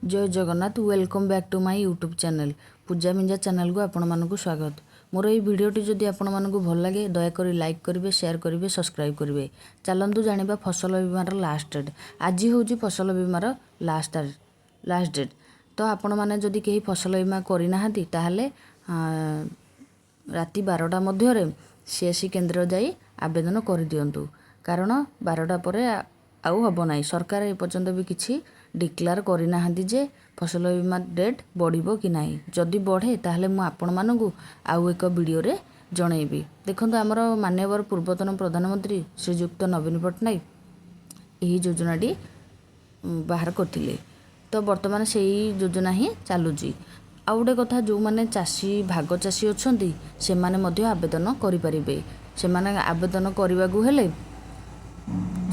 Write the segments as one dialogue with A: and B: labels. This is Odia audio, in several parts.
A: Jay Jagannath. Welcome back to my YouTube channel। ପୂଜା ମିଞ୍ଜା ଚ୍ୟାନେଲକୁ ଆପଣମାନଙ୍କୁ ସ୍ୱାଗତ। ମୋର ଏହି ଭିଡ଼ିଓଟି ଯଦି ଆପଣମାନଙ୍କୁ ଭଲ ଲାଗେ, ଦୟାକରି ଲାଇକ୍ କରିବେ, ସେୟାର କରିବେ, ସବସ୍କ୍ରାଇବ୍ କରିବେ। ଚାଲନ୍ତୁ ଜାଣିବା ଫସଲ ବୀମାର ଲାଷ୍ଟ ଡେଟ୍। ଆଜି ହେଉଛି ଫସଲ ବୀମାର ଲାଷ୍ଟ ଡେଟ୍। ତ ଆପଣମାନେ ଯଦି କେହି ଫସଲ ବୀମା କରିନାହାନ୍ତି, ତାହେଲେ ରାତି 12ଟା ମଧ୍ୟରେ ସିଏସ୍ସି କେନ୍ଦ୍ର ଯାଇ ଆବେଦନ କରିଦିଅନ୍ତୁ, କାରଣ 12ଟା ପରେ ଆଉ ହେବ ନାହିଁ। ସରକାର ଏପର୍ଯ୍ୟନ୍ତ ବି କିଛି ଡିକ୍ଲାର କରିନାହାନ୍ତି ଯେ ଫସଲ ବୀମା ଡେଟ୍ ବଢ଼ିବ କି ନାହିଁ। ଯଦି ବଢ଼େ, ତାହେଲେ ମୁଁ ଆପଣମାନଙ୍କୁ ଆଉ ଏକ ଭିଡ଼ିଓରେ ଜଣେଇବି। ଦେଖନ୍ତୁ, ଆମର ମାନ୍ୟବର ପୂର୍ବତନ ପ୍ରଧାନମନ୍ତ୍ରୀ ଶ୍ରୀଯୁକ୍ତ ନବୀନ ପଟ୍ଟନାୟକ ଏହି ଯୋଜନାଟି ବାହାର କରିଥିଲେ। ତ ବର୍ତ୍ତମାନ ସେଇ ଯୋଜନା ହିଁ ଚାଲୁଛି। ଆଉ ଗୋଟେ କଥା, ଯେଉଁମାନେ ଚାଷୀ, ଭାଗ ଚାଷୀ ଅଛନ୍ତି, ସେମାନେ ମଧ୍ୟ ଆବେଦନ କରିପାରିବେ। ସେମାନେ ଆବେଦନ କରିବାକୁ ହେଲେ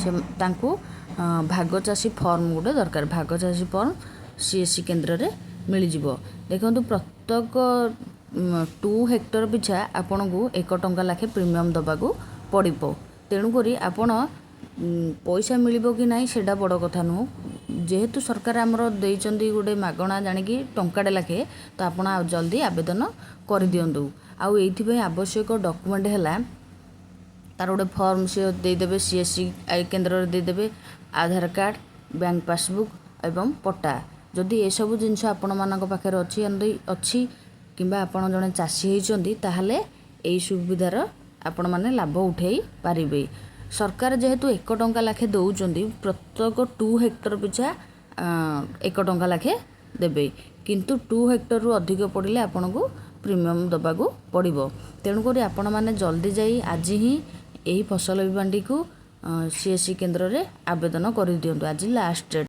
A: ସେ ତାଙ୍କୁ ଭାଗ ଚାଷୀ ଫର୍ମ ଗୋଟେ ଦରକାର। ଭାଗ ଚାଷୀ ଫର୍ମ ସିଏସ୍ସି କେନ୍ଦ୍ରରେ ମିଳିଯିବ। ଦେଖନ୍ତୁ, ପ୍ରତ୍ୟେକ 2 ହେକ୍ଟର ପିଛା ଆପଣଙ୍କୁ 1 ଟଙ୍କା ଲେଖେ ପ୍ରିମିୟମ୍ ଦେବାକୁ ପଡ଼ିବ। ତେଣୁକରି ଆପଣ ପଇସା ମିଳିବ କି ନାହିଁ, ସେଇଟା ବଡ଼ କଥା ନୁହଁ। ଯେହେତୁ ସରକାର ଆମର ଦେଇଛନ୍ତି ଗୋଟେ ମାଗଣା ଜାଣିକି ଟଙ୍କାଟେ ଲେଖେ, ତ ଆପଣ ଆଉ ଜଲ୍ଦି ଆବେଦନ କରିଦିଅନ୍ତୁ। ଆଉ ଏଇଥିପାଇଁ ଆବଶ୍ୟକ ଡକୁମେଣ୍ଟ ହେଲା, ତାର ଗୋଟେ ଫର୍ମ ସିଏ ଦେଇଦେବେ, ସିଏସ୍ସି କେନ୍ଦ୍ରରେ ଦେଇଦେବେ, ଆଧାର କାର୍ଡ଼, ବ୍ୟାଙ୍କ ପାସବୁକ୍ ଏବଂ ପଟ୍ଟା। ଯଦି ଏସବୁ ଜିନିଷ ଆପଣମାନଙ୍କ ପାଖରେ ଅଛି ଅଛି କିମ୍ବା ଆପଣ ଜଣେ ଚାଷୀ ହେଇଛନ୍ତି, ତାହେଲେ ଏଇ ସୁବିଧାର ଆପଣମାନେ ଲାଭ ଉଠାଇ ପାରିବେ। ସରକାର ଯେହେତୁ 1 ଟଙ୍କା ଲେଖେ ଦେଉଛନ୍ତି, ପ୍ରତ୍ୟେକ 2 ହେକ୍ଟର ପିଛା 1 ଟଙ୍କା ଲେଖେ ଦେବେ। କିନ୍ତୁ 2 ହେକ୍ଟରରୁ ଅଧିକ ପଡ଼ିଲେ ଆପଣଙ୍କୁ ପ୍ରିମିୟମ୍ ଦେବାକୁ ପଡ଼ିବ। ତେଣୁକରି ଆପଣମାନେ ଜଲ୍ଦି ଯାଇ ଆଜି ହିଁ ଏହି ଫସଲ ବୀମାଟିକୁ ସିଏସ୍ସି କେନ୍ଦ୍ରରେ ଆବେଦନ କରିଦିଅନ୍ତୁ। ଆଜି ଲାଷ୍ଟ ଡେଟ୍।